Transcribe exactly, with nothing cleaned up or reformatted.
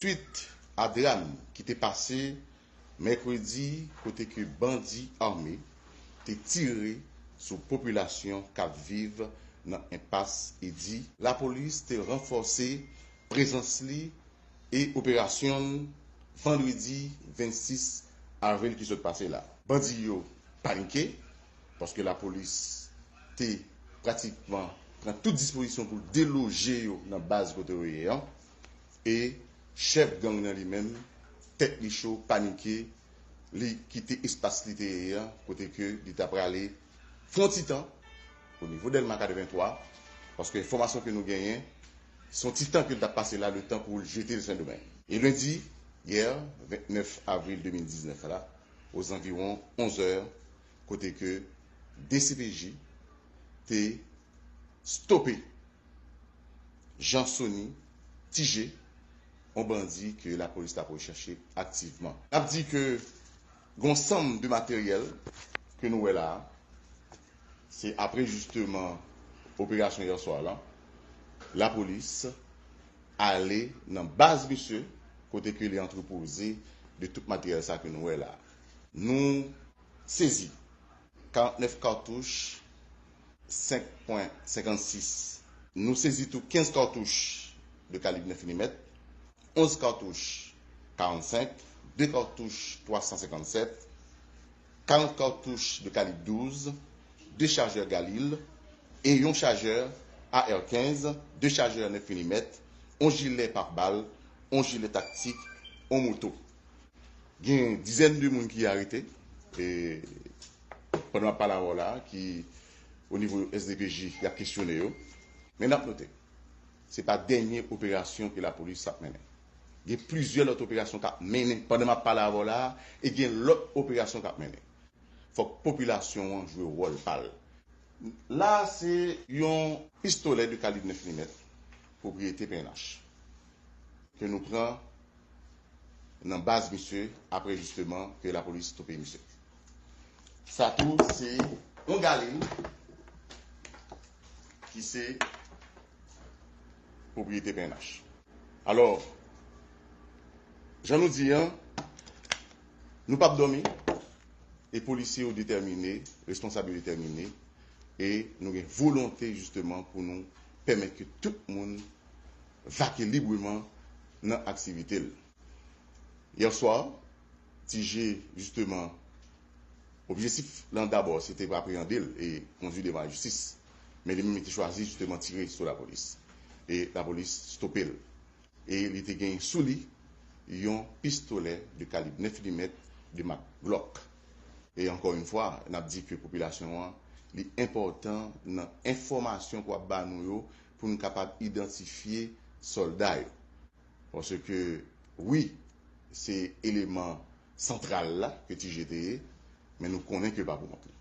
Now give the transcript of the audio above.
Swit a dram ki te pase mèkredi kote ke bandi ame te tire sou popilasyon k ap viv nan enpas Edi, lapolis te ranfòse prezans li e operasyon l vandredi vennsis avril ki sot pase la. Bandi yo panike, paske lapolis te pratikman pran tout dispozisyon pou deloje yo nan baz kote yo ye an. E chèf gang nan li menm, tèt li cho, panike, li kite espas li te ye an, kote ke li ta prale fè yon ti tan o nivo Dèlma katrevenntwa, paske enfòmasyon ke nou genyen, se yon ti tan ke l t ap pase la, letan pou l jete l Sendomeng. E lendi, yè, vennèf avril de mil diznèf la, ozanviwon onz è, kote ke D C P J te stope Jean Sony Tijé, yon bandi ke lapolis t ap rechèche aktivman. N ap di ke gon sanm de materyèl ke nou wè la a, se apre jisteman operasyon yè swa la, lapolis ale nan baz misye, kote ke li antrepoze de tout materyèl sa ke nou wè la a. Nou sezi karantnèf katouch senk pwen senkannsis. Nou sezi tou kenz katouch de kalib nèf milimèt, onz katouch karannsenk, de katouch twa san senkannsèt, karant katouch de kalib douz, de chajè Galil e yon chajè A R kenz, de chajè nèf milimèt, yon jilè pare-bal, yon jilè taktik, yon moto. Gen dizèn de moun ki arete. E pandan m ap pale avè w la, ki o nivo S D P J, y ap kesyone yo. Men n ap note, se pa dènye operasyon ke lapolis ap mennen. Gen plizyè lòt operasyon k ap mennen pandan m ap pale avè w la, e gen lòt operasyon k ap mennen. Fòk popilasyon an jwe wòl pa l. La, se yon pistolè de kalib nèf milimèt, pwopriyete P N H, ke nou pran nan baz misye, apre jisteman ke lapolis stope misye. Sa tou, se yon Galil ki se pwopriyete P N H. Alò, jan nou di an, nou p ap dòmi, e polisye yo detèmine, responsab yo detèmine, e nou gen volonte jisteman pou nou pèmèt ke tout moun vake libreman nan aktivite l. Yè swa, Tijé, jisteman, objektif lan dabò, se te pou apreyande l e kondui devan lajistis. Men li menm, li te chwazi jisteman tire sou lapolis. E lapolis stope l. E li te gen sou li yon pistolè de kalib nèf milimèt de mak Glock. E ankò yon fwa, n ap di ke popilasyon an, li enpòtan nan enfòmasyon ke w ap ba nou yo pou n kapab idantifye sòlda yo. Paske, wi, se eleman santral la ke Tijé te ye, men nou konnen ke l pa pou kont li.